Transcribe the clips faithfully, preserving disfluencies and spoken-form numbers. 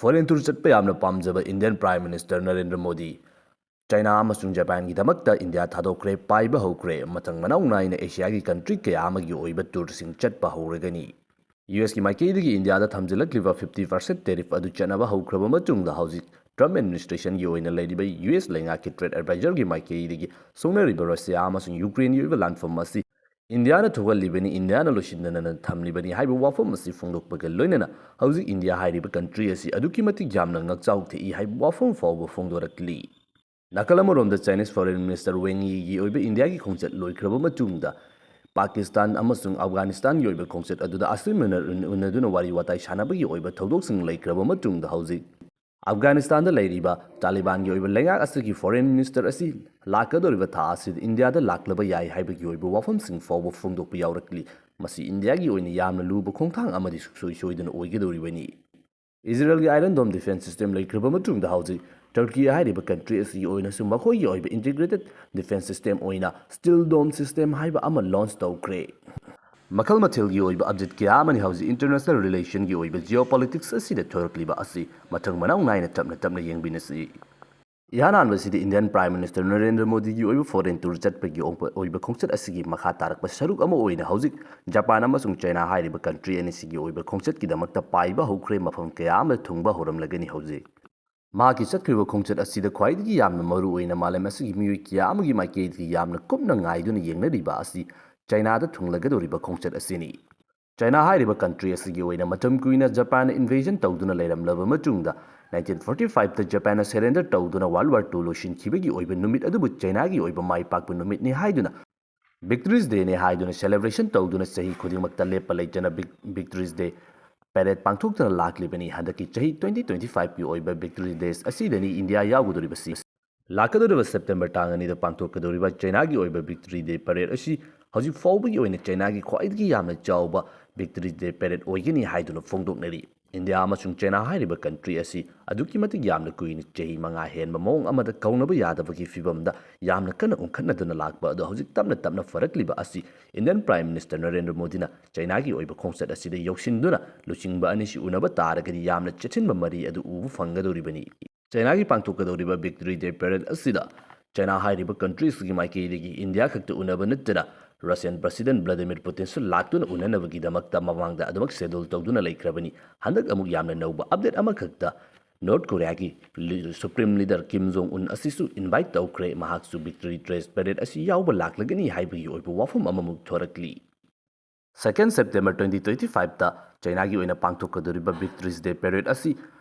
Foreign tour ꯆꯠꯄ ꯌꯥꯝꯅ ꯄꯥꯝꯖꯕ Indian Prime Minister Narendra Modi China ꯑꯃꯁꯨꯡ ꯖꯄꯥꯟꯒꯤꯗꯃꯛꯇ ꯏꯟꯗꯤꯌꯥ ꯊꯥꯗꯣꯛꯈ꯭ꯔꯦ꯫ ꯄꯥꯏꯕ ꯍꯧꯈ꯭ꯔꯦ꯫ ꯃꯊꯪ ꯃꯅꯥꯎ ꯅꯥꯏꯅ ꯑꯦꯁꯤꯌꯥꯒꯤ country ꯀꯌꯥ ꯑꯃꯒꯤ ꯑꯣꯏꯕ tourꯁꯤꯡ ꯆꯠꯄ ꯍꯧꯔꯒꯅꯤ꯫ ꯌꯨ ꯑꯦꯁꯀꯤ ꯃꯥꯏꯀꯩꯗꯒꯤ ꯏꯟꯗꯤꯌꯥꯗ ꯊꯝꯖꯤꯜꯂꯛꯂꯤꯕ fifty percent tariff ꯑꯗꯨ ꯆꯠꯅꯕ ꯍꯧꯈ꯭ꯔꯕ ꯃꯇꯨꯡꯗ, ꯍꯧꯖꯤꯛ Trump administrationꯒꯤ ꯑꯣꯏꯅ ꯂꯩꯔꯤꯕ ꯌꯨ ꯑꯦꯁ ꯂꯩꯉꯥꯛꯀꯤ trade advisorꯒꯤ ꯃꯥꯏꯀꯩꯗꯒꯤ ꯁꯣꯛꯅꯔꯤꯕ ꯔꯁꯤꯌꯥ ꯑꯃꯁꯨꯡ ꯌꯨꯀ꯭ꯔꯦꯟꯒꯤ ꯑꯣꯏꯕ ꯂꯥꯟꯐꯝ ꯑꯁꯤ ꯏꯟꯗꯤꯌꯥꯅ ꯊꯣꯛꯍꯜꯂꯤꯕꯅꯤ, ꯏꯟꯗꯤꯌꯥꯅ ꯂꯣꯏꯁꯤꯟꯗꯅ ꯊꯝꯂꯤꯕꯅꯤ ꯍꯥꯏꯕ ꯋꯥꯐꯝ ꯑꯁꯤ ꯐꯣꯡꯗꯣꯛꯄꯒ ꯂꯣꯏꯅꯅ, ꯍꯧꯖꯤꯛ ꯏꯟꯗꯤꯌꯥ ꯍꯥꯏꯔꯤꯕ country ꯑꯁꯤ ꯑꯗꯨꯛꯀꯤ ꯃꯇꯤꯛ ꯌꯥꯝꯅ ꯉꯛꯆꯥꯎ ꯊꯦꯛꯏ ꯍꯥꯏꯕ ꯋꯥꯐꯝ ꯐꯥꯎꯕ ꯐꯣꯡꯗꯣꯔꯛꯂꯤ꯫ ꯅꯥꯀꯜ ꯑꯃꯔꯣꯝꯗ, Chinese Foreign Minister Wang Yi ꯒꯤ ꯑꯣꯏꯕ ꯏꯟꯗꯤꯌꯥꯒꯤ ꯈꯣꯡꯆꯠ ꯂꯣꯏꯈ꯭ꯔꯕ ꯃꯇꯨꯡꯗ, ꯄꯥꯀꯤꯁꯇꯥꯟ ꯑꯃꯁꯨꯡ ꯑꯐꯒꯥꯅꯤꯁꯇꯥꯟꯒꯤ ꯑꯣꯏꯕ ꯈꯣꯡꯆꯠ ꯑꯗꯨꯗ ꯑꯁꯤꯟꯅꯅ ꯎꯟ-, ꯎꯅꯗꯨꯅ ꯋꯥꯔꯤ ꯋꯥꯇꯥꯏ ꯁꯥꯟꯅꯕꯒꯤ ꯑꯣꯏꯕ ꯊꯧꯗꯣꯛꯁꯤꯡ ꯂꯩꯈ꯭ꯔꯕ ꯃꯇꯨꯡꯗ, ꯍꯧꯖꯤꯛ ꯑꯐꯒꯥꯅꯤꯁꯇꯥꯟꯗ ꯂꯩꯔꯤꯕ ꯇꯥꯂꯤꯕꯥꯟꯒꯤ ꯑꯣꯏꯕ ꯂꯩꯉꯥꯛ ꯑꯁꯤꯒꯤ Foreign Minister ꯑꯁꯤ ꯂꯥꯛꯀꯗꯧꯔꯤꯕ ꯊꯥ ꯑꯁꯤꯗ ꯏꯟꯗꯤꯌꯥꯗ ꯂꯥꯛꯂꯕ ꯌꯥꯏ ꯍꯥꯏꯕꯒꯤ ꯑꯣꯏꯕ ꯋꯥꯐꯝꯁꯤꯡ ꯐꯥꯎꯕ ꯐꯣꯡꯗꯣꯛꯄ ꯌꯥꯎꯔꯛꯂꯤ꯫ ꯃꯁꯤ ꯏꯟꯗꯤꯌꯥꯒꯤ ꯑꯣꯏꯅ ꯌꯥꯝꯅ ꯂꯨꯕ ꯈꯣꯡꯊꯥꯡ ꯑꯃꯗꯤ ꯁꯨꯡꯁꯣꯏ ꯁꯣꯏꯗꯅ ꯑꯣꯏꯒꯗꯧꯔꯤꯕꯅꯤ꯫ ꯏꯖꯔꯦꯜꯒꯤ Iron Dome defense system ꯂꯩꯈ꯭ꯔꯕ ꯃꯇꯨꯡꯗ, ꯍꯧꯖꯤꯛ ꯇꯔꯀꯤ ꯍꯥꯏꯔꯤꯕ country ꯑꯁꯤꯒꯤ ꯑꯣꯏꯅꯁꯨ ꯃꯈꯣꯏꯒꯤ ꯑꯣꯏꯕ integrated defense system ꯑꯣꯏꯅ Steel Dome system ꯍꯥꯏꯕ ꯑꯃ launch ꯇꯧꯈ꯭ꯔꯦ꯫ ꯃꯈꯜ ꯃꯊꯦꯜꯒꯤ ꯑꯣꯏꯕ update ꯀꯌꯥ ꯑꯃꯅꯤ ꯍꯧꯖꯤꯛ international relationꯒꯤ ꯑꯣꯏꯕ geopolitics ꯑꯁꯤꯗ ꯊꯣꯔꯛꯂꯤꯕ ꯑꯁꯤ꯫ ꯃꯊꯪ ꯃꯅꯥꯎ ꯅꯥꯏꯅ ꯇꯞꯅ ꯇꯞꯅ ꯌꯦꯡꯃꯤꯟꯅꯁꯤ꯫ ꯏꯍꯥꯟ ꯍꯥꯟꯕꯁꯤꯗ Indian Prime Minister ꯅꯔꯦꯟꯗ꯭ꯔ ꯃꯣꯗꯤꯒꯤ ꯑꯣꯏꯕ foreign tour ꯆꯠꯄꯒꯤ ꯑꯣꯏꯕ, ꯑꯣꯏꯕ ꯈꯣꯡꯆꯠ ꯑꯁꯤꯒꯤ ꯃꯈꯥ ꯇꯥꯔꯛꯄ ꯁꯔꯨꯛ ꯑꯃ ꯑꯣꯏꯅ ꯍꯧꯖꯤꯛ ꯖꯄꯥꯟ ꯑꯃꯁꯨꯡ ꯆꯥꯏꯅꯥ ꯍꯥꯏꯔꯤꯕ country ꯑꯅꯤꯁꯤꯒꯤ ꯑꯣꯏꯕ ꯈꯣꯡꯆꯠꯀꯤꯗꯃꯛꯇ ꯄꯥꯏꯕ ꯍꯧꯈ꯭ꯔꯦ, ꯃꯐꯝ ꯀꯌꯥ ꯑꯃꯗ ꯊꯨꯡꯕ ꯍꯧꯔꯝꯂꯒꯅꯤ ꯍꯧꯖꯤꯛ꯫ ꯃꯍꯥꯛꯀꯤ ꯆꯠꯈ꯭ꯔꯤꯕ ꯈꯣꯡꯆꯠ ꯑꯁꯤꯗ ꯈ꯭ꯋꯥꯏꯗꯒꯤ ꯌꯥꯝꯅ ꯃꯔꯨ ꯑꯣꯏꯅ ꯃꯥꯂꯦꯝ ꯑꯁꯤꯒꯤ ꯃꯤꯑꯣꯏ ꯀꯌꯥ ꯑꯃꯒꯤ ꯃꯥꯏꯀꯩꯗꯒꯤ ꯌꯥꯝꯅ ꯀꯨꯞꯅ ꯉꯥꯏꯗꯨꯅ ꯌꯦꯡꯅꯔꯤꯕ ꯑꯁꯤ ꯆꯥꯏꯅꯥꯗ ꯊꯨꯡꯂꯒꯗꯧꯔꯤꯕ ꯈꯣꯡꯆꯠ ꯑꯁꯤꯅꯤ꯫ ꯆꯥꯏꯅꯥ ꯍꯥꯏꯔꯤꯕ country ꯑꯁꯤꯒꯤ ꯑꯣꯏꯅ ꯃꯇꯝ ꯀꯨꯏꯅ ꯖꯄꯥꯟꯅ invasion ꯇꯧꯗꯨꯅ ꯂꯩꯔꯝꯂꯕ ꯃꯇꯨꯡꯗ, nineteen forty fiveꯇ ꯖꯄꯥꯟꯅ surrender ꯇꯧꯗꯨꯅ World War Two ꯂꯣꯏꯁꯤꯟꯈꯤꯕꯒꯤ ꯑꯣꯏꯕ ꯅꯨꯃꯤꯠ ꯑꯗꯨꯕꯨ ꯆꯥꯏꯅꯥꯒꯤ ꯑꯣꯏꯕ ꯃꯥꯏ ꯄꯥꯛꯄ ꯅꯨꯃꯤꯠꯅꯤ ꯍꯥꯏꯗꯨꯅ, Victory's Dayꯅꯤ ꯍꯥꯏꯗꯨꯅ celebration ꯇꯧꯗꯨꯅ ꯆꯍꯤ ꯈꯨꯗꯤꯡꯃꯛꯇ ꯂꯦꯞꯄ ꯂꯩꯇꯅ Vic-, Victory's Day parade ꯄꯥꯡꯊꯣꯛꯇꯨꯅ ꯂꯥꯛꯂꯤꯕꯅꯤ꯫ ꯍꯟꯗꯛꯀꯤ ꯆꯍꯤ twenty twenty fiveꯀꯤ ꯑꯣꯏꯕ Victory Days ꯑꯁꯤꯗꯅꯤ ꯏꯟꯗꯤꯌꯥ ꯌꯥꯎꯒꯗꯧꯔꯤꯕꯁꯤ꯫ ꯂꯥꯛꯀꯗꯧꯔꯤꯕ September ꯇꯥꯡ ꯑꯅꯤꯗ ꯄꯥꯡꯊꯣꯛꯀꯗꯧꯔꯤꯕ ꯆꯥꯏꯅꯥꯒꯤ ꯑꯣꯏꯕ Victory Day parade ꯑꯁꯤ ꯍꯧꯖꯤꯛ ꯐꯥꯎꯕꯒꯤ ꯑꯣꯏꯅ ꯆꯥꯏꯅꯥꯒꯤ ꯈ꯭ꯋꯥꯏꯗꯒꯤ ꯌꯥꯝꯅ ꯆꯥꯎꯕ Victory Day parade ꯑꯣꯏꯒꯅꯤ ꯍꯥꯏꯗꯨꯅ ꯐꯣꯡꯗꯣꯛꯅꯔꯤ꯫ ꯏꯟꯗꯤꯌꯥ ꯑꯃꯁꯨꯡ ꯆꯩꯅꯥ ꯍꯥꯏꯔꯤꯕ ꯀꯟꯇ꯭ꯔꯤ ꯑꯁꯤ ꯑꯗꯨꯛꯀꯤ ꯃꯇꯤꯛ ꯌꯥꯝꯅ ꯀꯨꯏꯅ, ꯆꯍꯤ ꯃꯉꯥ ꯍꯦꯟꯕ ꯃꯑꯣꯡ ꯑꯃꯗ ꯀꯧꯅꯕ ꯌꯥꯗꯕꯒꯤ ꯐꯤꯕꯝꯗ ꯌꯥꯝꯅ ꯀꯟꯅ ꯎꯪꯈꯠꯅꯗꯨꯅ ꯂꯥꯛꯄ ꯑꯗꯣ ꯍꯧꯖꯤꯛ ꯇꯞꯅ ꯇꯞꯅ ꯐꯔꯛꯂꯤꯕ ꯑꯁꯤ ꯏꯟꯗꯤꯌꯟ ꯄ꯭ꯔꯥꯏꯝ ꯃꯤꯅꯤꯁꯇꯔ ꯅꯔꯦꯟꯗ꯭ꯔ ꯃꯣꯗꯤꯅ ꯆꯩꯅꯥꯒꯤ ꯑꯣꯏꯕ ꯈꯣꯡꯆꯠ ꯑꯁꯤꯗ ꯌꯧꯁꯤꯟꯗꯨꯅ ꯂꯨꯆꯤꯡꯕ ꯑꯅꯤꯁꯤ ꯎꯅꯕ ꯇꯥꯔꯒꯗꯤ ꯌꯥꯝꯅ ꯆꯦꯠꯁꯤꯟꯕ ꯃꯔꯤ ꯑꯗꯨ ꯎꯕ ꯐꯪꯒꯗꯧꯔꯤꯕꯅꯤ꯫ ꯆꯩꯅꯥꯒꯤ ꯄꯥꯡꯊꯣꯛꯀꯗꯧꯔꯤꯕ ꯚꯤꯛꯇꯣꯔꯤ ꯗꯦ ꯄꯦꯔꯦꯗ ꯑꯁꯤꯗ ꯆꯩꯅꯥ ꯍꯥꯏꯔꯤꯕ ꯀꯟꯇ꯭ꯔꯤ ꯑꯁꯤꯒꯤ ꯃꯥꯏꯀꯩꯗꯒꯤ ꯏꯟꯗꯤꯌꯥ ꯈꯛꯇ ꯎꯅꯕ ꯅꯠꯇꯅ ꯔꯁꯤꯌꯟ ꯄ꯭ꯔꯁꯤꯗꯦꯟ ꯚ꯭ꯂꯥꯗꯤꯃꯤꯔ ꯄꯨꯇꯤꯟꯁꯨ ꯂꯥꯛꯇꯨꯅ ꯎꯅꯅꯕꯒꯤꯗꯃꯛꯇ ꯃꯃꯥꯡꯗ ꯑꯗꯨꯃꯛ ꯁꯦꯗꯨꯜ ꯇꯧꯗꯨꯅ ꯂꯩꯈ꯭ꯔꯕꯅꯤ꯫ ꯍꯟꯗꯛ ꯑꯃꯨꯛ ꯌꯥꯝꯅ ꯅꯧꯕ ꯑꯞꯗꯦꯠ ꯑꯃꯈꯛꯇ ꯅꯣꯔꯠ ꯀꯣꯔꯤꯌꯥꯒꯤ ꯂꯤ-, ꯁꯨꯄ꯭ꯔꯤꯝ ꯂꯤꯗꯔ ꯀꯤꯝ ꯖꯣꯡ ꯎꯟ ꯑꯁꯤꯁꯨ ꯏꯟꯚꯥꯏꯠ ꯇꯧꯈ꯭ꯔꯦ꯫ ꯃꯍꯥꯛꯁꯨ ꯚꯤꯛꯇꯣꯔꯤ ꯗ꯭ꯔꯦꯁ ꯄꯦꯔꯦꯗ ꯑꯁꯤ ꯌꯥꯎꯕ ꯂꯥꯛꯂꯒꯅꯤ ꯍꯥꯏꯕꯒꯤ ꯑꯣꯏꯕ ꯋꯥꯐꯝ ꯑꯃꯃꯨꯛ ꯊꯣꯔꯛꯂꯤ꯫ ꯁꯦꯀꯦꯟ ꯁꯦꯞꯇꯦꯝꯕꯔ ꯇ꯭ꯋꯦꯟꯇꯤ ꯇ꯭ꯋꯦꯟꯇꯤ ꯐꯥꯏꯚꯇ ꯆꯩꯅꯥꯒꯤ ꯑꯣꯏꯅ ꯄꯥꯡꯊꯣꯛꯀꯗꯧꯔꯤꯕ ꯚꯤꯛꯇꯣꯔꯤꯁ ꯗꯦ ꯄꯦꯔꯦꯗ ꯑꯁꯤ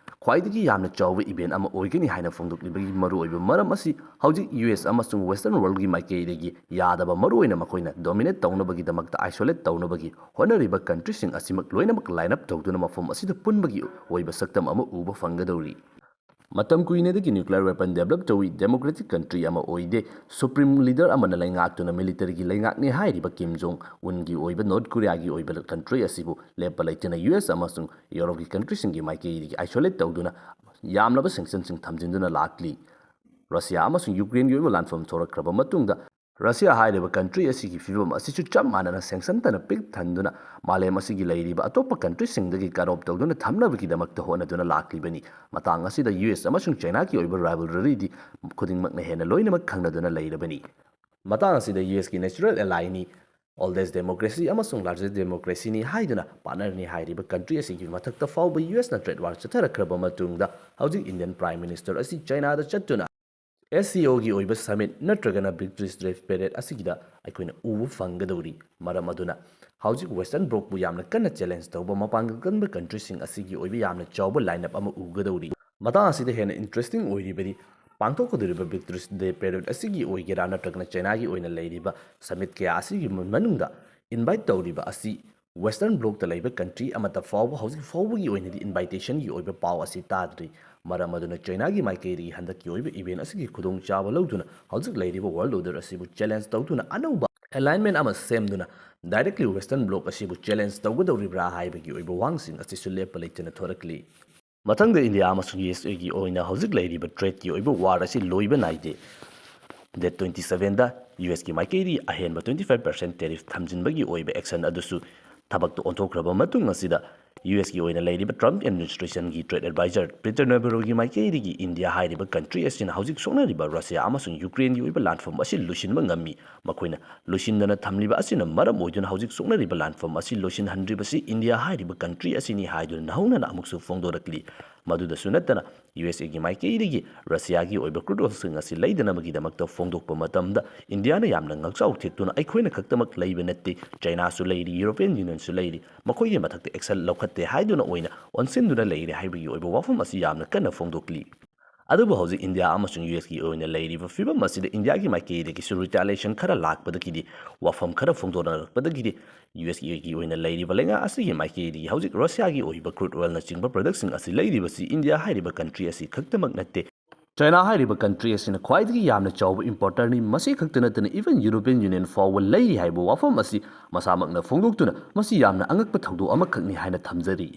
ꯈ꯭ꯋꯥꯏꯗꯒꯤ ꯌꯥꯝꯅ ꯆꯥꯎꯕ ꯏꯚꯦꯟ ꯑꯃ ꯑꯣꯏꯒꯅꯤ ꯍꯥꯏꯅ ꯐꯣꯡꯗꯣꯛꯂꯤꯕꯒꯤ ꯃꯔꯨꯑꯣꯏꯕ ꯃꯔꯝ ꯑꯁꯤ ꯍꯧꯖꯤꯛ ꯌꯨ ꯑꯦꯁ ꯑꯃꯁꯨꯡ ꯋꯦꯁꯇꯔꯟ ꯋꯥꯔꯜꯒꯤ ꯃꯥꯏꯀꯩꯗꯒꯤ ꯌꯥꯗꯕ, ꯃꯔꯨꯑꯣꯏꯅ ꯃꯈꯣꯏꯅ ꯗꯣꯃꯤꯅꯦꯠ ꯇꯧꯅꯕꯒꯤꯗꯃꯛꯇ ꯑꯥꯏꯁꯣꯂꯦꯠ ꯇꯧꯅꯕꯒꯤ ꯍꯣꯠꯅꯔꯤꯕ ꯀꯟꯇ꯭ꯔꯤꯁꯤꯡ ꯑꯁꯤꯃꯛ ꯂꯣꯏꯅꯃꯛ ꯂꯥꯏꯟ ꯑꯞ ꯇꯧꯗꯨꯅ ꯃꯐꯝ ꯑꯁꯤꯗ ꯄꯨꯟꯕꯒꯤ ꯑꯣꯏꯕ ꯁꯛꯇꯝ ꯑꯃ ꯎꯕ ꯐꯪꯒꯗꯧꯔꯤ꯫ ꯃꯇꯝ ꯀꯨꯏꯅꯗꯒꯤ ꯅ꯭ꯌꯨꯀ꯭ꯂꯤꯌꯔ ꯋꯦꯄꯟ ꯗꯦꯕꯂꯞ ꯇꯧꯏ, ꯗꯦꯃꯣꯀ꯭ꯔꯦꯇꯤꯛ ꯀꯟꯇ꯭ꯔꯤ ꯑꯃ ꯑꯣꯏꯗꯦ, ꯁꯨꯄ꯭ꯔꯤꯝ ꯂꯤꯗꯔ ꯑꯃꯅ ꯂꯩꯉꯥꯛꯇꯨꯅ ꯃꯤꯂꯤꯇꯔꯤꯒꯤ ꯂꯩꯉꯥꯛꯅꯤ ꯍꯥꯏꯔꯤꯕ ꯀꯤꯝ ꯖꯣꯡ ꯎꯟꯒꯤ ꯑꯣꯏꯕ ꯅꯣꯔꯠ ꯀꯣꯔꯤꯌꯥꯒꯤ ꯑꯣꯏꯕ ꯀꯟꯇ꯭ꯔꯤ ꯑꯁꯤꯕꯨ ꯂꯦꯞꯄ ꯂꯩꯇꯅ ꯌꯨ ꯑꯦꯁ ꯑꯃꯁꯨꯡ ꯌꯨꯔꯣꯞꯀꯤ ꯀꯟꯇ꯭ꯔꯤꯁꯤꯡꯒꯤ ꯃꯥꯏꯀꯩꯗꯒꯤ ꯑꯥꯏꯁꯣꯂꯦꯠ ꯇꯧꯗꯨꯅ ꯌꯥꯝꯂꯕ ꯁꯦꯡꯁꯟꯁꯤꯡ ꯊꯝꯖꯤꯟꯗꯨꯅ ꯂꯥꯛꯂꯤ꯫ ꯔꯁꯤꯌꯥ ꯑꯃꯁꯨꯡ ꯌꯨꯀ꯭ꯔꯦꯟꯒꯤ ꯑꯣꯏꯕ ꯂꯥꯟꯐꯝ ꯊꯣꯔꯛꯈ꯭ꯔꯕ ꯃꯇꯨꯡꯗ ꯔꯁꯤꯌꯥ ꯍꯥꯏꯔꯤꯕ ꯀꯟꯇ꯭ꯔꯤ ꯑꯁꯤꯒꯤ ꯐꯤꯕꯝ ꯑꯁꯤꯁꯨ ꯆꯞ ꯃꯥꯟꯅꯅ ꯁꯦꯡꯁꯟ ꯇꯅ ꯄꯤꯛ ꯊꯟꯗꯨꯅ ꯃꯥꯂꯦꯝ ꯑꯁꯤꯒꯤ ꯂꯩꯔꯤꯕ ꯑꯇꯣꯞꯄ ꯀꯟꯇ꯭ꯔꯤꯁꯤꯡꯗꯒꯤ ꯀꯠ ꯑꯣꯐ ꯇꯧꯗꯨꯅ ꯊꯝꯅꯕꯒꯤꯗꯃꯛꯇ ꯍꯣꯠꯅꯗꯨꯅ ꯂꯥꯛꯂꯤꯕꯅꯤ꯫ ꯃꯇꯥꯡ ꯑꯁꯤꯗ ꯌꯨ ꯑꯦꯁ ꯑꯃꯁꯨꯡ ꯆꯩꯅꯥꯒꯤ ꯑꯣꯏꯕ ꯔꯥꯏꯕꯜꯔꯤꯗꯤ ꯈꯨꯗꯤꯡꯃꯛꯅ ꯍꯦꯟꯅ ꯂꯣꯏꯅꯃꯛ ꯈꯪꯅꯗꯨꯅ ꯂꯩꯔꯕꯅꯤ꯫ ꯃꯇꯥꯡ ꯑꯁꯤꯗ ꯌꯨ ꯑꯦꯁꯀꯤ ꯅꯦꯆꯔꯦꯜ ꯑꯦꯂꯥꯏꯅꯤ, ꯑꯣꯜꯗꯦꯁ ꯗꯦꯃꯣꯀ꯭ꯔꯦꯁꯤ ꯑꯃꯁꯨꯡ ꯂꯥꯔꯖꯦꯁ ꯗꯦꯃꯣꯀ꯭ꯔꯦꯁꯤꯅꯤ ꯍꯥꯏꯗꯨꯅ ꯄꯥꯔꯠꯅꯔꯅꯤ ꯍꯥꯏꯔꯤꯕ ꯀꯟꯇ꯭ꯔꯤ ꯑꯁꯤꯒꯤ ꯃꯊꯛꯇ ꯐꯥꯎꯕ ꯌꯨ ꯑꯦꯁꯅ ꯇ꯭ꯔꯦꯗ ꯋꯥꯔ ꯆꯠꯊꯔꯛꯈ꯭ꯔꯕ ꯃꯇꯨꯡꯗ ꯍꯧꯖꯤꯛ ꯏꯟꯗꯤꯌꯟ ꯄ꯭ꯔꯥꯏꯝ ꯃꯤꯅꯤꯁꯇꯔ ꯑꯁꯤ ꯆꯩꯅꯥꯗ ꯆꯠꯇꯨꯅ ꯑꯦꯁ ꯁꯤ ꯑꯣꯒꯤ ꯑꯣꯏꯕ ꯁꯃꯤꯠ ꯅꯠꯇ꯭ꯔꯒꯅ ꯚꯤꯛꯇ꯭ꯔꯤꯁ ꯗ꯭ꯔꯦꯁ ꯄꯦꯔꯦꯗ ꯑꯁꯤꯒꯤꯗ ꯑꯩꯈꯣꯏꯅ ꯎꯕ ꯐꯪꯒꯗꯧꯔꯤ꯫ ꯃꯔꯝ ꯑꯗꯨꯅ ꯍꯧꯖꯤꯛ ꯋꯦꯁꯇꯔꯟ ꯕ꯭ꯂꯣꯛꯄꯨ ꯌꯥꯝꯅ ꯀꯟꯅ ꯆꯦꯂꯦꯟꯖ ꯇꯧꯕ, ꯃꯄꯥꯡꯒꯜ ꯀꯟꯕ ꯀꯟꯇ꯭ꯔꯤꯁꯤꯡ ꯑꯁꯤꯒꯤ ꯑꯣꯏꯕ ꯌꯥꯝꯅ ꯆꯥꯎꯕ ꯂꯥꯏꯟ ꯑꯞ ꯑꯃ ꯎꯒꯗꯧꯔꯤ꯫ ꯃꯇꯥꯡ ꯑꯁꯤꯗ ꯍꯦꯟꯅ ꯏꯟꯇꯔꯦꯁꯇꯤꯡ ꯑꯣꯏꯔꯤꯕꯗꯤ ꯄꯥꯡꯊꯣꯛꯀꯗꯧꯔꯤꯕ ꯚꯤꯛꯇ꯭ꯔꯤꯁ ꯗꯦ ꯄꯦꯔꯦꯗ ꯑꯁꯤꯒꯤ ꯑꯣꯏꯒꯦꯔꯥ ꯅꯠꯇ꯭ꯔꯒꯅ ꯆꯩꯅꯥꯒꯤ ꯑꯣꯏꯅ ꯂꯩꯔꯤꯕ ꯁꯃꯤꯠ ꯀꯌꯥ ꯑꯁꯤꯒꯤ ꯃꯅꯨꯡꯗ ꯏꯟꯚꯥꯏꯠ ꯇꯧꯔꯤꯕ ꯑꯁꯤ ꯋꯦꯁꯇꯔꯟ ꯕ꯭ꯂꯣꯛꯇ ꯂꯩꯕ ꯀꯟꯇ꯭ꯔꯤ ꯑꯃꯠꯇ ꯐꯥꯎꯕ ꯍꯧꯖꯤꯛ ꯐꯥꯎꯕꯒꯤ ꯑꯣꯏꯅꯗꯤ ꯏꯟꯚꯥꯏꯇꯦꯁꯟꯒꯤ ꯑꯣꯏꯕ ꯄꯥꯎ ꯑꯁꯤ ꯇꯥꯗ꯭ꯔꯤ꯫ ꯃꯔꯝ ꯑꯗꯨꯅ ꯆꯩꯅꯥꯒꯤ ꯃꯥꯏꯀꯩꯗꯒꯤ ꯍꯟꯗꯛꯀꯤ ꯑꯣꯏꯕ ꯏꯚꯦꯟ ꯑꯁꯤꯒꯤ ꯈꯨꯗꯣꯡꯆꯥꯕ ꯂꯧꯗꯨꯅ ꯍꯧꯖꯤꯛ ꯂꯩꯔꯤꯕ ꯋꯥꯔꯜ ꯑꯣꯔꯗꯔ ꯑꯁꯤꯕꯨ ꯆꯦꯂꯦꯟꯖ ꯇꯧꯗꯨꯅ ꯑꯅꯧꯕ alignment ꯑꯃ ꯁꯦꯝꯗꯨꯅ directly Western Bloc ꯑꯁꯤꯕꯨ challenge ꯇꯧꯒꯗꯧꯔꯤꯕ꯭ꯔꯥ ꯍꯥꯏꯕꯒꯤ ꯑꯣꯏꯕ ꯋꯥꯍꯪꯁꯤꯡ ꯑꯁꯤꯁꯨ ꯂꯦꯞꯄ ꯂꯩꯇꯅ ꯊꯣꯔꯛꯂꯤ꯫ ꯃꯊꯪꯗ ꯏꯟꯗꯤꯌꯥ ꯑꯃꯁꯨꯡ ꯌꯨ ꯑꯦꯁ ꯑꯦꯒꯤ ꯑꯣꯏꯅ ꯍꯧꯖꯤꯛ ꯂꯩꯔꯤꯕ tradeꯀꯤ ꯑꯣꯏꯕ war ꯑꯁꯤ ꯂꯣꯏꯕ ꯅꯥꯏꯗꯦ꯫ Date twenty sevenꯗ ꯌꯨ ꯑꯦꯁꯀꯤ ꯃꯥꯏꯀꯩꯗꯒꯤ ꯑꯍꯦꯟꯕ twenty five percent tariff ꯊꯝꯖꯤꯟꯕꯒꯤ ꯑꯣꯏꯕ action ꯑꯗꯨꯁꯨ ꯊꯕꯛꯇ ꯑꯣꯟꯊꯣꯛꯈ꯭ꯔꯕ ꯃꯇꯨꯡ ꯑꯁꯤꯗ, ꯌꯨ ꯑꯦꯁꯀꯤ ꯑꯣꯏꯅ ꯂꯩꯔꯤꯕ Trump administrationꯒꯤ trade advisor Peter Navarroꯒꯤ ꯃꯥꯏꯀꯩꯗꯒꯤ ꯏꯟꯗꯤꯌꯥ ꯍꯥꯏꯔꯤꯕ country ꯑꯁꯤꯅ ꯍꯧꯖꯤꯛ ꯁꯣꯛꯅꯔꯤꯕ ꯔꯁꯤꯌꯥ ꯑꯃꯁꯨꯡ ꯌꯨꯀ꯭ꯔꯦꯟꯒꯤ ꯑꯣꯏꯕ ꯂꯥꯟꯐꯝ ꯑꯁꯤ ꯂꯣꯏꯁꯤꯟꯕ ꯉꯝꯃꯤ꯫ ꯃꯈꯣꯏꯅ ꯂꯣꯏꯁꯤꯟꯗꯅ ꯊꯝꯂꯤꯕ ꯑꯁꯤꯅ ꯃꯔꯝ ꯑꯣꯏꯗꯨꯅ ꯍꯧꯖꯤꯛ ꯁꯣꯛꯅꯔꯤꯕ ꯂꯥꯟꯐꯝ ꯑꯁꯤ ꯂꯣꯏꯁꯤꯟꯍꯟꯗ꯭ꯔꯤꯕꯁꯤ ꯏꯟꯗꯤꯌꯥ ꯍꯥꯏꯔꯤꯕ country ꯑꯁꯤꯅꯤ ꯍꯥꯏꯗꯨꯅ ꯅꯧꯍꯧꯅꯅ ꯑꯃꯨꯛꯁꯨ ꯐꯣꯡꯗꯣꯔꯛꯂꯤ꯫ ꯃꯗꯨꯗꯁꯨ ꯅꯠꯇꯅ, ꯌꯨ ꯑꯦꯁ ꯑꯦꯒꯤ ꯃꯥꯏꯀꯩꯗꯒꯤ ꯔꯁꯤꯌꯥꯒꯤ ꯑꯣꯏꯕ crude oilꯁꯤꯡ ꯑꯁꯤ ꯂꯩꯗꯅꯕꯒꯤꯗꯃꯛꯇ ꯐꯣꯡꯗꯣꯛꯄ ꯃꯇꯝꯗ, ꯏꯟꯗꯤꯌꯥꯅ ꯌꯥꯝꯅ ꯉꯛꯆꯥꯎ ꯊꯦꯛꯇꯨꯅ ꯑꯩꯈꯣꯏꯅ ꯈꯛꯇꯃꯛ ꯂꯩꯕ ꯅꯠꯇꯦ, ꯆꯥꯏꯅꯥꯁꯨ ꯂꯩꯔꯤ, European Unionꯁꯨ ꯂꯩꯔꯤ, ꯃꯈꯣꯏꯒꯤ ꯃꯊꯛꯇ action ꯂꯧꯈꯠꯇꯦ ꯍꯥꯏꯗꯨꯅ ꯑꯣꯏꯅ ꯑꯣꯟꯁꯤꯟꯗꯨꯅ ꯂꯩꯔꯦ ꯍꯥꯏꯕꯒꯤ ꯑꯣꯏꯕ ꯋꯥꯐꯝ ꯑꯁꯤ ꯌꯥꯝꯅ ꯀꯟꯅ ꯐꯣꯡꯗꯣꯛꯂꯤ꯫ ꯑꯗꯨꯕꯨ ꯍꯧꯖꯤꯛ ꯏꯟꯗꯤꯌꯥ ꯑꯃꯁꯨꯡ ꯌꯨ ꯑꯦꯁꯀꯤ ꯑꯣꯏꯅ ꯂꯩꯔꯤꯕ ꯐꯤꯕꯝ ꯑꯁꯤꯗ ꯏꯟꯗꯤꯌꯥꯒꯤ ꯃꯥꯏꯀꯩꯗꯒꯤꯁꯨ retaliation ꯈꯔ ꯂꯥꯛꯄꯗꯒꯤꯗꯤ, ꯋꯥꯐꯝ ꯈꯔ ꯐꯣꯡꯗꯣꯔꯛꯄꯗꯒꯤꯗꯤ, ꯌꯨ ꯑꯦꯁꯀꯤ ꯑꯣꯏꯅ ꯂꯩꯔꯤꯕ ꯂꯩꯉꯥꯛ ꯑꯁꯤꯒꯤ ꯃꯥꯏꯀꯩꯗꯒꯤ ꯍꯧꯖꯤꯛ ꯔꯁꯤꯌꯥꯒꯤ ꯑꯣꯏꯕ crude oilꯅꯆꯤꯡꯕ productꯁꯤꯡ ꯑꯁꯤ ꯂꯩꯔꯤꯕꯁꯤ ꯏꯟꯗꯤꯌꯥ ꯍꯥꯏꯔꯤꯕ country ꯑꯁꯤ ꯈꯛꯇꯃꯛ ꯅꯠꯇꯦ, ꯆꯥꯏꯅꯥ ꯍꯥꯏꯔꯤꯕ country ꯑꯁꯤꯅ ꯈ꯭ꯋꯥꯏꯗꯒꯤ ꯌꯥꯝꯅ ꯆꯥꯎꯕ importerꯅꯤ꯫ ꯃꯁꯤ ꯈꯛꯇ ꯅꯠꯇꯅ even European Union ꯐꯥꯎꯕ ꯂꯩꯔꯤ ꯍꯥꯏꯕ ꯋꯥꯐꯝ ꯑꯁꯤ ꯃꯁꯥꯃꯛꯅ ꯐꯣꯡꯗꯣꯛꯇꯨꯅ ꯃꯁꯤ ꯌꯥꯝꯅ ꯑꯉꯛꯄ ꯊꯧꯗꯣꯛ ꯑꯃꯈꯛꯅꯤ ꯍꯥꯏꯅ ꯊꯝꯖꯔꯤ꯫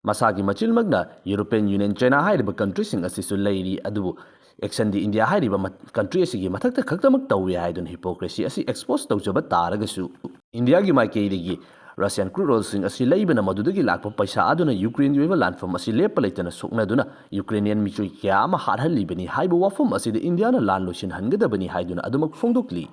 ꯃꯁꯥꯒꯤ ꯃꯆꯤꯟꯃꯛꯅ European Union, ꯆꯥꯏꯅꯥ ꯍꯥꯏꯔꯤꯕ countryꯁꯤꯡ ꯑꯁꯤꯁꯨ ꯂꯩꯔꯤ, ꯑꯗꯨꯕꯨ actionꯗꯤ ꯏꯟꯗꯤꯌꯥ ꯍꯥꯏꯔꯤꯕ ꯃ-, country ꯑꯁꯤꯒꯤ ꯃꯊꯛꯇ ꯈꯛꯇꯃꯛ ꯇꯧꯏ ꯍꯥꯏꯗꯨꯅ hypocrisy ꯑꯁꯤ expose ꯇꯧꯖꯕ ꯇꯥꯔꯒꯁꯨ, ꯏꯟꯗꯤꯌꯥꯒꯤ ꯃꯥꯏꯀꯩꯗꯒꯤ Russian crude oilꯁꯤꯡ ꯑꯁꯤ ꯂꯩꯕꯅ ꯃꯗꯨꯗꯒꯤ ꯂꯥꯛꯄ ꯄꯩꯁꯥ ꯑꯗꯨꯅ ꯌꯨꯀ꯭ꯔꯦꯟꯒꯤ ꯑꯣꯏꯕ ꯂꯥꯟꯐꯝ ꯑꯁꯤ ꯂꯦꯞꯄ ꯂꯩꯇꯅ ꯁꯣꯛꯅꯗꯨꯅ ꯌꯨꯀ꯭ꯔꯦꯅꯤꯌꯟ ꯃꯤꯑꯣꯏ ꯀꯌꯥ ꯑꯃ ꯍꯥꯠꯍꯜꯂꯤꯕꯅꯤ ꯍꯥꯏꯕ ꯋꯥꯐꯝ ꯑꯁꯤꯗ ꯏꯟꯗꯤꯌꯥꯅ ꯂꯥꯟ ꯂꯣꯏꯁꯤꯟꯍꯟꯒꯗꯕꯅꯤ ꯍꯥꯏꯗꯨꯅ ꯑꯗꯨꯃꯛ ꯐꯣꯡꯗꯣꯛꯂꯤ꯫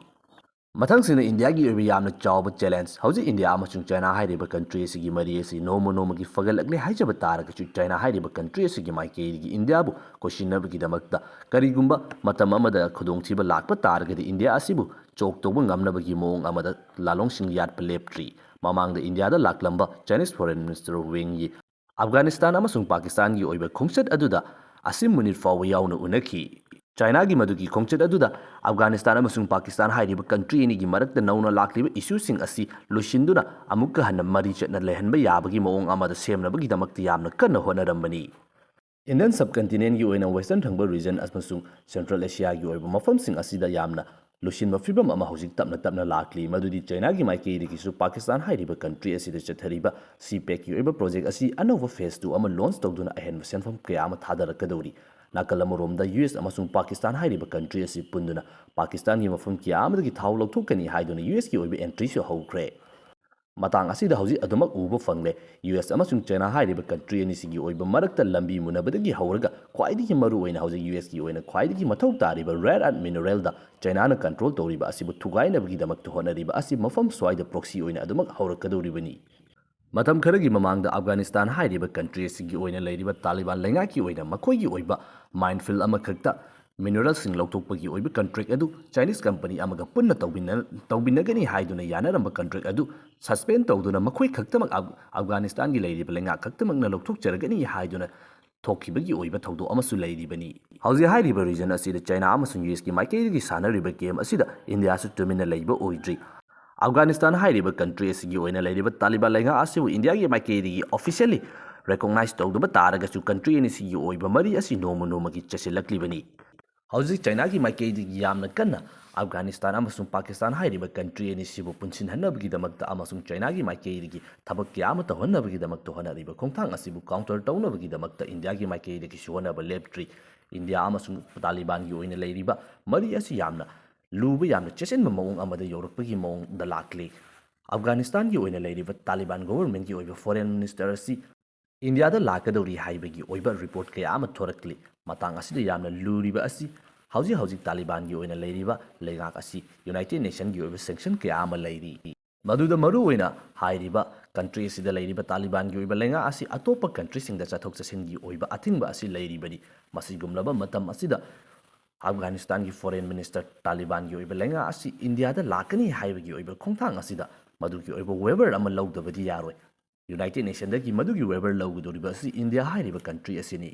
ꯃꯊꯪꯁꯤꯅ ꯏꯟꯗꯤꯌꯥꯒꯤ ꯑꯣꯏꯕ ꯌꯥꯝꯅ ꯆꯥꯎꯕ challenge꯫ ꯍꯧꯖꯤꯛ ꯏꯟꯗꯤꯌꯥ ꯑꯃꯁꯨꯡ ꯆꯥꯏꯅꯥ ꯍꯥꯏꯔꯤꯕ country ꯑꯁꯤꯒꯤ ꯃꯔꯤ ꯑꯁꯤ ꯅꯣꯡꯃ ꯅꯣꯡꯃꯒꯤ ꯐꯒꯠꯂꯛꯂꯦ ꯍꯥꯏꯖꯕ ꯇꯥꯔꯒꯁꯨ, ꯆꯥꯏꯅꯥ ꯍꯥꯏꯔꯤꯕ country ꯑꯁꯤꯒꯤ ꯃꯥꯏꯀꯩꯗꯒꯤ ꯏꯟꯗꯤꯌꯥꯕꯨ ꯀꯣꯏꯁꯤꯟꯅꯕꯒꯤꯗꯃꯛꯇ ꯀꯔꯤꯒꯨꯝꯕ ꯃꯇꯝ ꯑꯃꯗ ꯈꯨꯗꯣꯡꯊꯤꯕ ꯂꯥꯛꯄ ꯇꯥꯔꯒꯗꯤ, ꯏꯟꯗꯤꯌꯥ ꯑꯁꯤꯕꯨ choke ꯇꯧꯕ ꯉꯝꯅꯕꯒꯤ ꯃꯑꯣꯡ ꯑꯃꯗ ꯂꯥꯂꯣꯡꯁꯤꯡ ꯌꯥꯠꯄ ꯂꯦꯞꯇ꯭ꯔꯤ꯫ ꯃꯃꯥꯡꯗ ꯏꯟꯗꯤꯌꯥꯗ ꯂꯥꯛꯂꯝꯕ Chinese Foreign Minister Wang Yi Afghanistan ꯑꯃꯁꯨꯡ ꯄꯥꯀꯤꯁꯇꯥꯟꯒꯤ ꯑꯣꯏꯕ ꯈꯣꯡꯆꯠ ꯑꯗꯨꯗ ꯑꯁꯤꯝ ꯃꯨꯅꯤꯠ ꯐꯥꯎꯕ ꯌꯥꯎꯅ ꯎꯅꯈꯤ꯫ ꯆꯥꯏꯅꯥꯒꯤ ꯃꯗꯨꯒꯤ ꯈꯣꯡꯆꯠ ꯑꯗꯨꯗ ꯑꯐꯒꯥꯅꯤꯁꯇꯥꯟ ꯑꯃꯁꯨꯡ ꯄꯥꯀꯤꯁꯇꯥꯟ ꯍꯥꯏꯔꯤꯕ country ꯑꯅꯤꯒꯤ ꯃꯔꯛꯇ ꯅꯧꯅ ꯂꯥꯛꯂꯤꯕ issueꯁꯤꯡ ꯑꯁꯤ ꯂꯣꯏꯁꯤꯟꯗꯨꯅ ꯑꯃꯨꯛꯀ ꯍꯟꯅ ꯃꯔꯤ ꯆꯠꯅ ꯂꯩꯍꯟꯕ ꯌꯥꯕꯒꯤ ꯃꯑꯣꯡ ꯑꯃꯗ ꯁꯦꯝꯅꯕꯒꯤꯗꯃꯛꯇ ꯌꯥꯝꯅ ꯀꯟꯅ ꯍꯣꯠꯅꯔꯝꯕꯅꯤ꯫ Indian subcontinentꯀꯤ ꯑꯣꯏꯅ Western ꯊꯪꯕ region ꯑꯃꯁꯨꯡ Central Asiaꯒꯤ ꯑꯣꯏꯕ ꯃꯐꯝꯁꯤꯡ ꯑꯁꯤꯗ ꯌꯥꯝꯅ ꯂꯨꯁꯤꯟꯕ ꯐꯤꯕꯝ ꯑꯃ ꯍꯧꯖꯤꯛ ꯇꯞꯅ ꯇꯞꯅ ꯂꯥꯛꯂꯤ꯫ ꯃꯗꯨꯗꯤ ꯆꯥꯏꯅꯥꯒꯤ ꯃꯥꯏꯀꯩꯗꯒꯤꯁꯨ ꯄꯥꯀꯤꯁꯇꯥꯟ ꯍꯥꯏꯔꯤꯕ country ꯑꯁꯤꯗ ꯆꯠꯊꯔꯤꯕ ꯁꯤ ꯄꯦꯛꯀꯤ ꯑꯣꯏꯕ project ꯑꯁꯤ ꯑꯅꯧꯕ phase two ꯑꯃ launch ꯇꯧꯗꯨꯅ ꯑꯍꯦꯟꯕ ꯁꯦꯟꯐꯝ ꯀꯌꯥ ꯑꯃ ꯊꯥꯗꯔꯛꯀꯗꯧꯔꯤ꯫ ꯅꯥꯀꯜ ꯑꯃꯔꯣꯝꯗ ꯌꯨ ꯑꯦꯁ ꯑꯃꯁꯨꯡ ꯄꯥꯀꯤꯁꯇꯥꯟ ꯍꯥꯏꯔꯤꯕ country ꯑꯁꯤ ꯄꯨꯟꯗꯨꯅ ꯄꯥꯀꯤꯁꯇꯥꯟꯒꯤ ꯃꯐꯝ ꯀꯌꯥ ꯑꯃꯗꯒꯤ ꯊꯥꯎ ꯂꯧꯊꯣꯛꯀꯅꯤ ꯍꯥꯏꯗꯨꯅ ꯌꯨ ꯑꯦꯁꯀꯤ ꯑꯣꯏꯕ entryꯁꯨ ꯍꯧꯈ꯭ꯔꯦ꯫ ꯃꯇꯥꯡ ꯑꯁꯤꯗ ꯍꯧꯖꯤꯛ ꯑꯗꯨꯃꯛ ꯎꯕ ꯐꯪꯂꯦ꯫ ꯌꯨ ꯑꯦꯁ ꯑꯃꯁꯨꯡ ꯆꯥꯏꯅꯥ ꯍꯥꯏꯔꯤꯕ country ꯑꯅꯤꯁꯤꯒꯤ ꯑꯣꯏꯕ ꯃꯔꯛꯇ ꯂꯝꯕꯤ ꯃꯨꯟꯅꯕꯗꯒꯤ ꯍꯧꯔꯒ ꯈ꯭ꯋꯥꯏꯗꯒꯤ ꯃꯔꯨ ꯑꯣꯏꯅ ꯍꯧꯖꯤꯛ ꯌꯨ ꯑꯦꯁꯀꯤ ꯑꯣꯏꯅ ꯈ꯭ꯋꯥꯏꯗꯒꯤ ꯃꯊꯧ ꯇꯥꯔꯤꯕ rare earth mineralꯗ ꯆꯥꯏꯅꯥꯅ control ꯇꯧꯔꯤꯕ ꯑꯁꯤꯕꯨ ꯊꯨꯒꯥꯏꯅꯕꯒꯤꯗꯃꯛꯇ ꯍꯣꯠꯅꯔꯤꯕ ꯑꯁꯤ ꯃꯐꯝ ꯁ꯭ꯋꯥꯏꯗ proxy ꯑꯣꯏꯅ ꯑꯗꯨꯃꯛ ꯍꯧꯔꯛꯀꯗꯧꯔꯤꯕꯅꯤ꯫ ꯃꯇꯝ ꯈꯔꯒꯤ ꯃꯃꯥꯡꯗ ꯑꯐꯒꯥꯅꯤꯁꯇꯥꯟ ꯍꯥꯏꯔꯤꯕ country ꯑꯁꯤꯒꯤ ꯑꯣꯏꯅ ꯂꯩꯔꯤꯕ ꯇꯥꯂꯤꯕꯥꯟ ꯂꯩꯉꯥꯛꯀꯤ ꯑꯣꯏꯅ ꯃꯈꯣꯏꯒꯤ ꯑꯣꯏꯕ minefield ꯑꯃꯈꯛꯇ mineralꯁꯤꯡ ꯂꯧꯊꯣꯛꯄꯒꯤ ꯑꯣꯏꯕ contract ꯑꯗꯨ Chinese company ꯑꯃꯒ ꯄꯨꯟꯅ ꯇꯧꯃꯤꯟꯅ-, ꯇꯧꯃꯤꯟꯅꯒꯅꯤ ꯍꯥꯏꯗꯨꯅ ꯌꯥꯅꯔꯝꯕ contract ꯑꯗꯨ suspend ꯇꯧꯗꯨꯅ ꯃꯈꯣꯏ ꯈꯛꯇꯃꯛ ꯑꯐ-, ꯑꯐꯒꯥꯅꯤꯁꯇꯥꯟꯒꯤ ꯂꯩꯔꯤꯕ ꯂꯩꯉꯥꯛ ꯈꯛꯇꯃꯛꯅ ꯂꯧꯊꯣꯛꯆꯔꯒꯅꯤ ꯍꯥꯏꯗꯨꯅ ꯊꯣꯛꯈꯤꯕꯒꯤ ꯑꯣꯏꯕ ꯊꯧꯗꯣꯛ ꯑꯃꯁꯨ ꯂꯩꯔꯤꯕꯅꯤ꯫ ꯍꯧꯖꯤꯛ ꯍꯥꯏꯔꯤꯕ region ꯑꯁꯤꯗ ꯆꯥꯏꯅꯥ ꯑꯃꯁꯨꯡ ꯌꯨ ꯑꯦꯁꯀꯤ ꯃꯥꯏꯀꯩꯗꯒꯤ ꯁꯥꯟꯅꯔꯤꯕ game ꯑꯁꯤꯗ ꯏꯟꯗꯤꯌꯥꯁꯨ ꯇꯨꯃꯤꯟꯅ ꯂꯩꯕ ꯑꯣꯏꯗ꯭ꯔꯤ꯫ ꯑꯐꯒꯥꯅꯤꯁꯇꯥꯟ ꯍꯥꯏꯔꯤꯕ country ꯑꯁꯤꯒꯤ ꯑꯣꯏꯅ ꯂꯩꯔꯤꯕ ꯇꯥꯂꯤꯕꯥꯟ ꯂꯩꯉꯥꯛ ꯑꯁꯤꯕꯨ ꯏꯟꯗꯤꯌꯥꯒꯤ ꯃꯥꯏꯀꯩꯗꯒꯤ officially recognize ꯇꯧꯗꯕ ꯇꯥꯔꯒꯁꯨ country ꯑꯅꯤꯁꯤꯒꯤ ꯑꯣꯏꯕ ꯃꯔꯤ ꯑꯁꯤ ꯅꯣꯡꯃ ꯅꯣꯡꯃꯒꯤ ꯆꯦꯁꯤꯜꯂꯛꯂꯤꯕꯅꯤ꯫ ꯍꯧꯖꯤꯛ ꯆꯥꯏꯅꯥꯒꯤ ꯃꯥꯏꯀꯩꯗꯒꯤ ꯌꯥꯝꯅ ꯀꯟꯅ ꯑꯐꯒꯥꯅꯤꯁꯇꯥꯟ ꯑꯃꯁꯨꯡ ꯄꯥꯀꯤꯁꯇꯥꯟ ꯍꯥꯏꯔꯤꯕ country ꯑꯅꯤꯁꯤꯕꯨ ꯄꯨꯟꯁꯤꯟꯍꯟꯅꯕꯒꯤꯗꯃꯛꯇ ꯑꯃꯁꯨꯡ ꯆꯥꯏꯅꯥꯒꯤ ꯃꯥꯏꯀꯩꯗꯒꯤ ꯊꯕꯛ ꯀꯌꯥ ꯑꯃ ꯇꯧꯍꯟꯅꯕꯒꯤꯗꯃꯛꯇ ꯍꯣꯠꯅꯔꯤꯕ ꯈꯣꯡꯊꯥꯡ ꯑꯁꯤꯕꯨ counter ꯇꯧꯅꯕꯒꯤꯗꯃꯛꯇ ꯏꯟꯗꯤꯌꯥꯒꯤ ꯃꯥꯏꯀꯩꯗꯒꯤꯁꯨ ꯍꯣꯠꯅꯕ ꯂꯦꯞꯇ꯭ꯔꯤ꯫ ꯏꯟꯗꯤꯌꯥ ꯑꯃꯁꯨꯡ ꯇꯥꯂꯤꯕꯥꯟꯒꯤ ꯑꯣꯏꯅ ꯂꯩꯔꯤꯕ ꯃꯔꯤ ꯑꯁꯤ ꯌꯥꯝꯅ ꯂꯨꯕ, ꯌꯥꯝꯅ ꯆꯦꯠꯁꯤꯟꯕ ꯃꯑꯣꯡ ꯑꯃꯗ ꯌꯧꯔꯛꯄꯒꯤ ꯃꯑꯣꯡꯗ ꯂꯥꯛꯂꯤ꯫ ꯑꯐꯒꯥꯅꯤꯁꯇꯥꯟꯒꯤ ꯑꯣꯏꯅ ꯂꯩꯔꯤꯕ ꯇꯥꯂꯤꯕꯥꯟ governmentꯀꯤ ꯑꯣꯏꯕ foreign minister ꯑꯁꯤ ꯏꯟꯗꯤꯌꯥꯗ ꯂꯥꯛꯀꯗꯧꯔꯤ ꯍꯥꯏꯕꯒꯤ ꯑꯣꯏꯕ report ꯀꯌꯥ ꯑꯃ ꯊꯣꯔꯛꯂꯤ꯫ ꯃꯇꯥꯡ ꯑꯁꯤꯗ ꯌꯥꯝꯅ ꯂꯨꯔꯤꯕ ꯑꯁꯤ ꯍꯧꯖꯤꯛ ꯍꯧꯖꯤꯛ ꯇꯥꯂꯤꯕꯥꯟꯒꯤ ꯑꯣꯏꯅ ꯂꯩꯔꯤꯕ ꯂꯩꯉꯥꯛ ꯑꯁꯤ United Nationꯒꯤ ꯑꯣꯏꯕ sanction ꯀꯌꯥ ꯑꯃ ꯂꯩꯔꯤ꯫ ꯃꯗꯨꯗ ꯃꯔꯨꯑꯣꯏꯅ ꯍꯥꯏꯔꯤꯕ country ꯑꯁꯤꯗ ꯂꯩꯔꯤꯕ ꯇꯥꯂꯤꯕꯥꯟꯒꯤ ꯑꯣꯏꯕ ꯂꯩꯉꯥꯛ ꯑꯁꯤ ꯑꯇꯣꯞꯄ countryꯁꯤꯡꯗ ꯆꯠꯊꯣꯛ ꯆꯠꯁꯤꯟꯒꯤ ꯑꯣꯏꯕ ꯑꯊꯤꯡꯕ ꯑꯁꯤ ꯂꯩꯔꯤꯕꯅꯤ꯫ ꯃꯁꯤꯒꯨꯝꯂꯕ ꯃꯇꯝ ꯑꯁꯤꯗ ꯑꯐꯒꯥꯅꯤꯁꯇꯥꯟꯒꯤ foreign minister ꯇꯥꯂꯤꯕꯥꯟꯒꯤ ꯑꯣꯏꯕ ꯂꯩꯉꯥꯛ ꯑꯁꯤ ꯏꯟꯗꯤꯌꯥꯗ ꯂꯥꯛꯀꯅꯤ ꯍꯥꯏꯕꯒꯤ ꯑꯣꯏꯕ ꯈꯣꯡꯊꯥꯡ ꯑꯁꯤꯗ ꯃꯗꯨꯒꯤ ꯑꯣꯏꯕ waiver ꯑꯃ ꯂꯧꯗꯕꯗꯤ ꯌꯥꯔꯣꯏ꯫ United Nationꯗꯒꯤ ꯃꯗꯨꯒꯤ waiver ꯂꯧꯒꯗꯧꯔꯤꯕ ꯑꯁꯤ ꯏꯟꯗꯤꯌꯥ ꯍꯥꯏꯔꯤꯕ country ꯑꯁꯤꯅꯤ꯫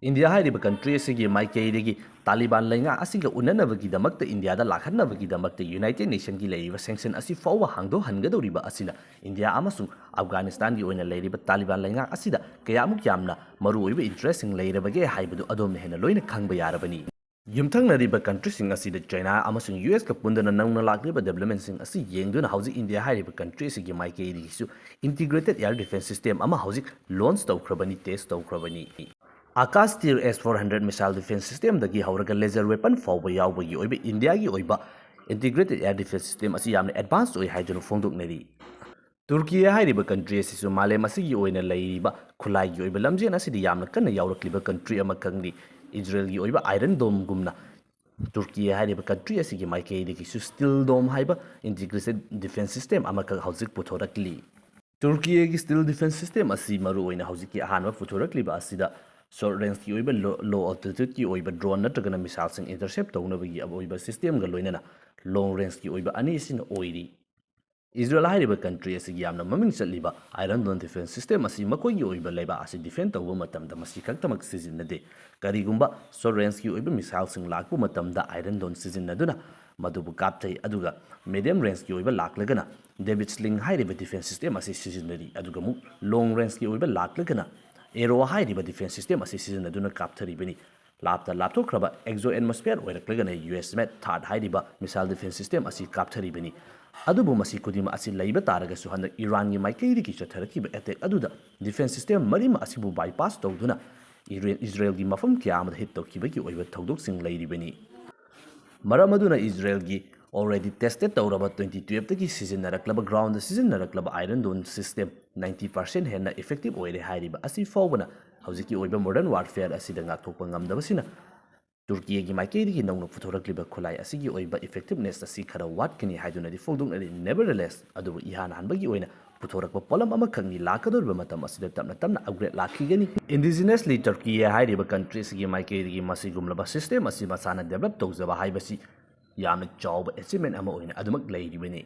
ꯏꯟꯗꯤꯌꯥ ꯍꯥꯏꯔꯤꯕ country ꯑꯁꯤꯒꯤ ꯃꯥꯏꯀꯩꯗꯒꯤ ꯇꯥꯂꯤꯕꯥꯟ ꯂꯩꯉꯥꯛ ꯑꯁꯤꯒ ꯎꯅꯅꯕꯒꯤꯗꯃꯛꯇ, ꯏꯟꯗꯤꯌꯥꯗ ꯂꯥꯛꯍꯟꯅꯕꯒꯤꯗꯃꯛꯇ United Nationꯒꯤ ꯂꯩꯔꯤꯕ sanction ꯑꯁꯤ ꯐꯥꯎꯕ ꯍꯥꯡꯗꯣꯛꯍꯟꯒꯗꯧꯔꯤꯕ ꯑꯁꯤꯅ ꯏꯟꯗꯤꯌꯥ ꯑꯃꯁꯨꯡ ꯑꯐꯒꯥꯅꯤꯁꯇꯥꯟꯒꯤ ꯑꯣꯏꯅ ꯂꯩꯔꯤꯕ ꯇꯥꯂꯤꯕꯥꯟ ꯂꯩꯉꯥꯛ ꯑꯁꯤꯗ ꯀꯌꯥꯃꯨꯛ ꯌꯥꯝꯅ ꯃꯔꯨꯑꯣꯏꯕ interestꯁꯤꯡ ꯂꯩꯔꯕꯒꯦ ꯍꯥꯏꯕꯗꯨ ꯑꯗꯣꯝꯅ ꯍꯦꯟꯅ ꯂꯣꯏꯅ ꯈꯪꯕ ꯌꯥꯔꯕꯅꯤ꯫ ꯌꯨꯝꯊꯪꯅꯔꯤꯕ ꯀꯟꯇ꯭ꯔꯤꯁꯤꯡ ꯑꯁꯤꯗ ꯆꯥꯏꯅꯥ ꯑꯃꯁꯨꯡ ꯌꯨ ꯑꯦꯁꯀ ꯄꯨꯟꯗꯨꯅ ꯅꯧꯅ ꯂꯥꯛꯂꯤꯕ ꯗꯦꯕꯂꯞꯃꯦꯟꯁꯤꯡ ꯑꯁꯤ ꯌꯦꯡꯗꯨꯅ ꯍꯧꯖꯤꯛ ꯏꯟꯗꯤꯌꯥ ꯍꯥꯏꯔꯤꯕ ꯀꯟꯇ꯭ꯔꯤ ꯑꯁꯤꯒꯤ ꯃꯥꯏꯀꯩꯗꯒꯤꯁꯨ ꯏꯟꯇꯤꯒ꯭ꯔꯦꯇꯦꯗ ꯑꯦꯌꯔ ꯗꯤꯐꯦꯟꯁ ꯁꯤꯁꯇꯦꯝ ꯑꯃ ꯍꯧꯖꯤꯛ ꯂꯣꯟꯆ ꯇꯧꯈ꯭ꯔꯕꯅꯤ, ꯇꯦꯁ ꯇꯧꯈ꯭ꯔꯕꯅꯤ꯫ ꯑꯀꯥꯁ ꯇꯤꯔ ꯑꯦꯁ ꯐꯣꯔ ꯍꯟꯗ꯭ꯔꯦꯗ ꯃꯤꯁꯥꯏꯜ ꯗꯤꯐꯦꯟꯁ ꯁꯤꯁꯇꯦꯝꯗꯒꯤ ꯍꯧꯔꯒ ꯂꯦꯖꯔ ꯋꯦꯄꯟ ꯐꯥꯎꯕ ꯌꯥꯎꯕꯒꯤ ꯑꯣꯏꯕ ꯏꯟꯗꯤꯌꯥꯒꯤ ꯑꯣꯏꯕ ꯏꯟꯇꯤꯒ꯭ꯔꯦꯇꯦꯗ ꯑꯦꯌꯔ ꯗꯤꯐꯦꯟꯁ ꯁꯤꯁꯇꯦꯝ ꯑꯁꯤ ꯌꯥꯝꯅ ꯑꯦꯗꯚꯥꯟꯁ ꯑꯣꯏ ꯍꯥꯏꯗꯨꯅ ꯐꯣꯡꯗꯣꯛꯅꯔꯤ꯫ ꯇꯨꯔꯀꯤ ꯍꯥꯏꯔꯤꯕ ꯀꯟꯇ꯭ꯔꯤ ꯑꯁꯤꯁꯨ ꯃꯥꯂꯦꯝ ꯑꯁꯤꯒꯤ ꯑꯣꯏꯅ ꯂꯩꯔꯤꯕ ꯈꯨꯠꯂꯥꯏꯒꯤ ꯑꯣꯏꯕ ꯂꯝꯖꯦꯜ ꯑꯁꯤꯗ ꯌꯥꯝꯅ ꯀꯟꯅ ꯌꯥꯎꯔꯛꯂꯤꯕ ꯀꯟꯇ꯭ꯔꯤ ꯑꯃꯈꯛꯅꯤ꯫ ꯏꯖꯔꯦꯜꯒꯤ ꯑꯣꯏꯕ ꯑꯥꯏꯔꯟ ꯗꯣꯝꯒꯨꯝꯅ ꯇꯨꯔꯀꯤ ꯍꯥꯏꯔꯤꯕ ꯀꯟꯇ꯭ꯔꯤ ꯑꯁꯤꯒꯤ ꯃꯥꯏꯀꯩꯗꯒꯤꯁꯨ ꯁ꯭ꯇꯤꯜ ꯗꯣꯝ ꯍꯥꯏꯕ ꯏꯟꯇꯤꯒ꯭ꯔꯦꯇꯦꯗ ꯗꯤꯐꯦꯟꯁ ꯁꯤꯁꯇꯦꯝ ꯑꯃꯈꯛ ꯍꯧꯖꯤꯛ ꯄꯨꯊꯣꯔꯛꯂꯤ꯫ ꯇꯨꯔꯀꯤꯒꯤ ꯁ꯭ꯇꯤꯜ ꯗꯤꯐꯦꯟꯁ ꯁꯤꯁꯇꯦꯝ ꯑꯁꯤ ꯃꯔꯨꯑꯣꯏꯅ ꯍꯧꯖꯤꯛꯀꯤ ꯑꯍꯥꯟꯕ ꯄꯨꯊꯣꯔꯛꯂꯤꯕ ꯑꯁꯤꯗ ꯁꯣꯔꯠ ꯔꯦꯟꯖꯀꯤ ꯑꯣꯏꯕ, ꯂꯣ, ꯂꯣ ꯑꯜꯇꯤꯇ꯭ꯌꯨꯗꯀꯤ ꯑꯣꯏꯕ ꯗ꯭ꯔꯣꯟ ꯅꯠꯇ꯭ꯔꯒꯅ ꯃꯤꯁꯥꯏꯜꯁꯤꯡ ꯏꯟꯇꯔꯁꯦꯞ ꯇꯧꯅꯕꯒꯤ ꯑꯣꯏꯕ ꯁꯤꯁꯇꯦꯝꯒ ꯂꯣꯏꯅꯅ ꯂꯣꯡ ꯔꯦꯟꯖꯀꯤ ꯑꯣꯏꯕ ꯑꯅꯤꯁꯤꯅ ꯑꯣꯏꯔꯤ꯫ ꯏꯖꯔꯦꯜ ꯍꯥꯏꯔꯤꯕ ꯀꯟꯇ꯭ꯔꯤ ꯑꯁꯤꯒꯤ ꯌꯥꯝꯅ ꯃꯃꯤꯡ ꯆꯠꯂꯤꯕ ꯑꯥꯏꯔꯟ ꯗꯣꯝ ꯗꯤꯐꯦꯟꯁ ꯁꯤꯁꯇꯦꯝ ꯑꯁꯤ ꯃꯈꯣꯏꯒꯤ ꯑꯣꯏꯕ ꯂꯩꯕꯥꯛ ꯑꯁꯤ ꯗꯤꯐꯦꯟ ꯇꯧꯕ ꯃꯇꯝꯗ ꯃꯁꯤ ꯈꯛꯇꯃꯛ ꯁꯤꯖꯤꯟꯅꯗꯦ꯫ ꯀꯔꯤꯒꯨꯝꯕ ꯁꯣꯔꯠ ꯔꯦꯟꯖꯀꯤ ꯑꯣꯏꯕ ꯃꯤꯁꯥꯏꯜꯁꯤꯡ ꯂꯥꯛꯄ ꯃꯇꯝꯗ ꯑꯥꯏꯔꯟ ꯗꯣꯝ ꯁꯤꯖꯤꯟꯅꯗꯨꯅ ꯃꯗꯨꯕꯨ ꯀꯥꯞꯊꯩ, ꯑꯗꯨꯒ ꯃꯦꯗꯤꯌꯝ ꯔꯦꯟꯖꯀꯤ ꯑꯣꯏꯕ ꯂꯥꯛꯂꯒꯅ ꯗꯦꯕꯤꯠ ꯁ꯭ꯂꯤꯡ ꯍꯥꯏꯔꯤꯕ ꯗꯤꯐꯦꯟꯁ ꯁꯤꯁꯇꯦꯝ ꯑꯁꯤ ꯁꯤꯖꯤꯟꯅꯔꯤ, ꯑꯗꯨꯒ ꯑꯃꯨꯛ ꯂꯣꯡ ꯔꯦꯟꯖꯀꯤ ꯑꯣꯏꯕ ꯂꯥꯛꯂꯒꯅ ꯑꯦꯔꯣ ꯍꯥꯏꯔꯤꯕ ꯗꯤꯐꯦꯟꯁ ꯁꯤꯁꯇꯦꯝ ꯑꯁꯤ ꯁꯤꯖꯤꯟꯅꯗꯨꯅ ꯀꯥꯞꯊꯔꯤꯕꯅꯤ꯫ ꯂꯥꯞꯇ ꯂꯥꯞꯊꯣꯛꯈ꯭ꯔꯕ ꯑꯦꯛꯖꯣ ꯑꯦꯠꯃꯣꯁꯐꯤꯌꯔ ꯑꯣꯏꯔꯛꯂꯒꯅ ꯌꯨ ꯑꯦꯁ ꯃꯦꯠ ꯊꯥꯔꯠ ꯍꯥꯏꯔꯤꯕ ꯃꯤꯁꯥꯏꯜ ꯗꯤꯐꯦꯟꯁ ꯁꯤꯁꯇꯦꯝ ꯑꯁꯤ ꯀꯥꯞꯊꯔꯤꯕꯅꯤ꯫ ꯑꯗꯨꯕꯨ ꯃꯁꯤ ꯈꯨꯗꯤꯡꯃꯛ ꯑꯁꯤ ꯂꯩꯕ ꯇꯥꯔꯒꯁꯨ ꯍꯟꯗꯛ ꯏꯔꯥꯟꯒꯤ ꯃꯥꯏꯀꯩꯗꯒꯤ ꯆꯠꯊꯔꯛꯈꯤꯕ ꯑꯦꯇꯦꯛ ꯑꯗꯨꯗ ꯗꯤꯐꯦꯟꯁ ꯁꯤꯁꯇꯦꯝ ꯃꯔꯤꯃꯛ ꯑꯁꯤꯕꯨ ꯕꯥꯏꯄꯥꯁ ꯇꯧꯗꯨꯅ ꯏꯔꯦ-, ꯏꯖꯔꯦꯜꯒꯤ ꯃꯐꯝ ꯀꯌꯥ ꯑꯃꯗ ꯍꯤꯠ ꯇꯧꯈꯤꯕꯒꯤ ꯑꯣꯏꯕ ꯊꯧꯗꯣꯛꯁꯤꯡ ꯂꯩꯔꯤꯕꯅꯤ꯫ ꯃꯔꯝ ꯑꯗꯨꯅ ꯏꯖꯔꯦꯜꯒꯤ ꯑꯣꯜꯔꯦꯗꯤ ꯇꯦꯁꯇꯦꯗ ꯇꯧꯔꯕ ꯇ꯭ꯋꯦꯟꯇꯤ ꯇꯨꯌꯦꯜꯞꯇꯒꯤ ꯁꯤꯖꯤꯟꯅꯔꯛꯂꯕ ꯒ꯭ꯔꯥꯎꯟꯗ ꯁꯤꯖꯤꯟꯅꯔꯛꯂꯕ iron dome system ninety percent ꯍꯦꯟꯅ ꯏꯐꯦꯛꯇꯤꯚ ꯑꯣꯏꯔꯦ ꯍꯥꯏꯔꯤꯕ ꯑꯁꯤ ꯐꯥꯎꯕꯅ ꯍꯧꯖꯤꯛꯀꯤ ꯑꯣꯏꯕ ꯃꯣꯗꯔꯟ ꯋꯥꯔꯐꯦꯌꯔ ꯑꯁꯤꯗ ꯉꯥꯛꯊꯣꯛꯄ ꯉꯝꯗꯕꯁꯤꯅ ꯇꯨꯔꯀꯤꯒꯤ ꯃꯥꯏꯀꯩꯗꯒꯤ ꯅꯧꯅ ꯄꯨꯊꯣꯔꯛꯂꯤꯕ ꯈꯨꯠꯂꯥꯏ ꯑꯁꯤꯒꯤ ꯑꯣꯏꯕ ꯏꯐꯦꯛꯇꯤꯚꯅꯦꯁ ꯑꯁꯤ ꯈꯔ ꯋꯥꯠꯀꯅꯤ ꯍꯥꯏꯗꯨꯅꯗꯤ ꯐꯣꯡꯗꯣꯛꯅꯔꯤ꯫ Nevertheless, ꯑꯗꯨꯕꯨ ꯏꯍꯥꯟ ꯍꯥꯟꯕꯒꯤ ꯑꯣꯏꯅ ꯄꯨꯊꯣꯔꯛꯄ ꯄꯣꯠꯂꯝ ꯑꯃꯈꯛꯅꯤ꯫ ꯂꯥꯛꯀꯗꯧꯔꯤꯕ ꯃꯇꯝ ꯑꯁꯤꯗ ꯇꯞꯅ ꯇꯞꯅ ꯑꯞꯒ꯭ꯔꯦꯗ ꯂꯥꯛꯈꯤꯒꯅꯤ꯫ Indigenously ꯇꯨꯔꯀꯤ ꯍꯥꯏꯔꯤꯕ ꯀꯟꯇ꯭ꯔꯤ ꯑꯁꯤꯒꯤ ꯃꯥꯏꯀꯩꯗꯒꯤ ꯃꯁꯤꯒꯨꯝꯂꯕ ꯁꯤꯁꯇꯦꯝ ꯑꯁꯤ ꯃꯁꯥꯅ ꯗꯦꯕꯂꯞ ꯇꯧꯖꯕ ꯍꯥꯏꯕꯁꯤ ꯌꯥꯝꯅ ꯆꯥꯎꯕ ꯑꯦꯆꯤꯚꯃꯦꯟ ꯑꯃ ꯑꯣꯏꯅ ꯑꯗꯨꯃꯛ ꯂꯩꯔꯤꯕꯅꯤ꯫